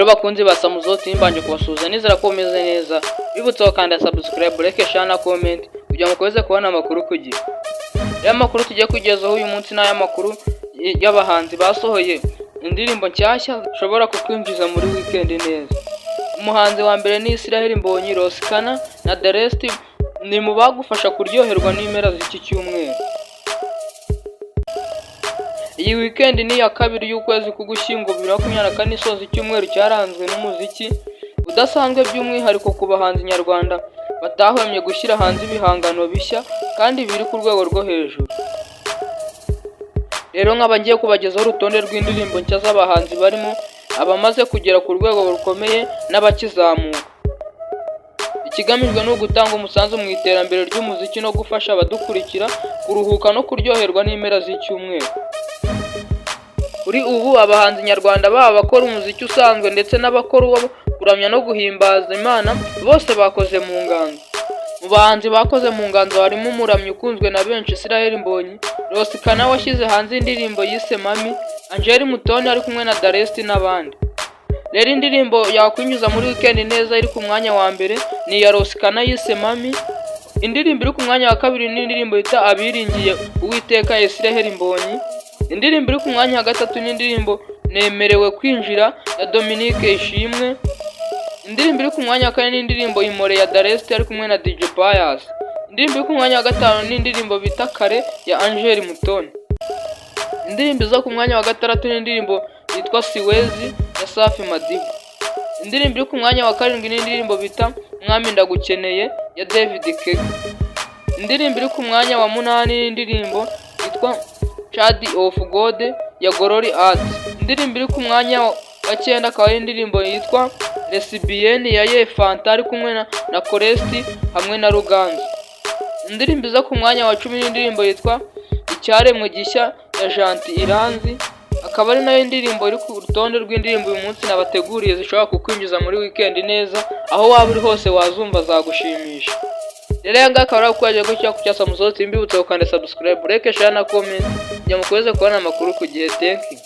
Rero bakunzi ba Samuzo, mbanje kubasuhuza, nizera ko mumeze neza. Bibutsa gukanda subscribe, like, share na comment kugira ngo mukomeze kubona amakuru ku gihe. Rero amakuru tugiye kugezaho uyu munsi ni ay'amakuru y'abahanzi basohoye indirimbo nshyashya zishobora kukwinjiza muri weekend neza. Umuhanzi wa mbere ni Israel Mbonyi, Ross Kana na The Rest ni mu bagufasha kuryoherwa n'impera z'iki cyumweru. Iyi weekend ni iya kabiri y'ukwezi k'Ugushyingo 2024, isoza icyumweru cyaranzwe n'umuziki udasanzwe, by'umwihariko ku bahanzi nyarwanda batahwemye gushyira hanze ibihangano bishya kandi biri ku rwego rwo hejuru. Rero nkaba ngiye kubagezaho urutonde rw'indirimbo nshya z'abahanzi barimo abamaze kugera ku rwego rukomeye n'abakizamuka. Ikigamijwe ni ugutanga umusanzu mu iterambere ry'umuziki no gufasha abadukurikira kuruhuka no kuryoherwa n'impera z'icyumweru. Kuri ubu abahanzi nyarwanda, baba abakora umuziki usanzwe ndetse n'abakora uwo kuramya no guhimbaza Imana, bose bakoze mu nganzo. Mu bahanzi bakoze mu nganzo harimo umuramyi ukunzwe na benshi Israel Mbonyi, Ross Kana washyize hanze indirimbo yise Mami, Angel Mutoni ari kumwe na Darest n'abandi. Rero indirimbo yakwinjiza muri weekend neza iri ku mwanya wa mbere ni iya Ross Kana yise Mami. Indirimbo iri ku mwanya wa kabiri ni indirimbo yita Abiringiye Uwiteka, Israel Mbonyi. Indirimbo iri ku mwanya wa gatatu ni indirimbo Nemerewe Kwinjira ya Dominique Ishimwe. Indirimbo iri ku mwanya wa kane ni indirimbo Imore ya Darest ari kumwe na DJ Pius. Indirimbo iri ku mwanya wa gatanu ni indirimbo bita Kare ya Angel Mutoni. Indirimbo iza ku mwanya wa gatandatu ni indirimbo yitwa Siwezi ya Safi Madiba. Indirimbo iri ku mwanya wa karindwi ni indirimbo bita Mwami Ndagukeneye ya David Kega. Indirimbo iri ku mwanya wa munani ni indirimbo yitwa Child of God ya Glory Art. Indirimbo iri ku mwanya wa cyenda akaba ari indirimbo yitwa Lesbienne ya Ye Fanta ari kumwe na Kolesti hamwe na Ruganzu. Indirimbo iza ku mwanya wa 10 ni indirimbo yitwa Icyaremwe Gishya ya Janti Iranzi, akaba ari nayo ndirimbo iri ku rutonde rw'indirimbo uyu munsi nabateguriye zishobora kukwinjiza muri weekend neza, aho waba uri hose wazumva zagushimisha. Rero aya ngaya akaba ari ayo gutya ku cya Samuzo, mbibutsa gukanda subscribe, like, share na comment kugira ngo mukomeze kubona amakuru ku gihe. Thank you.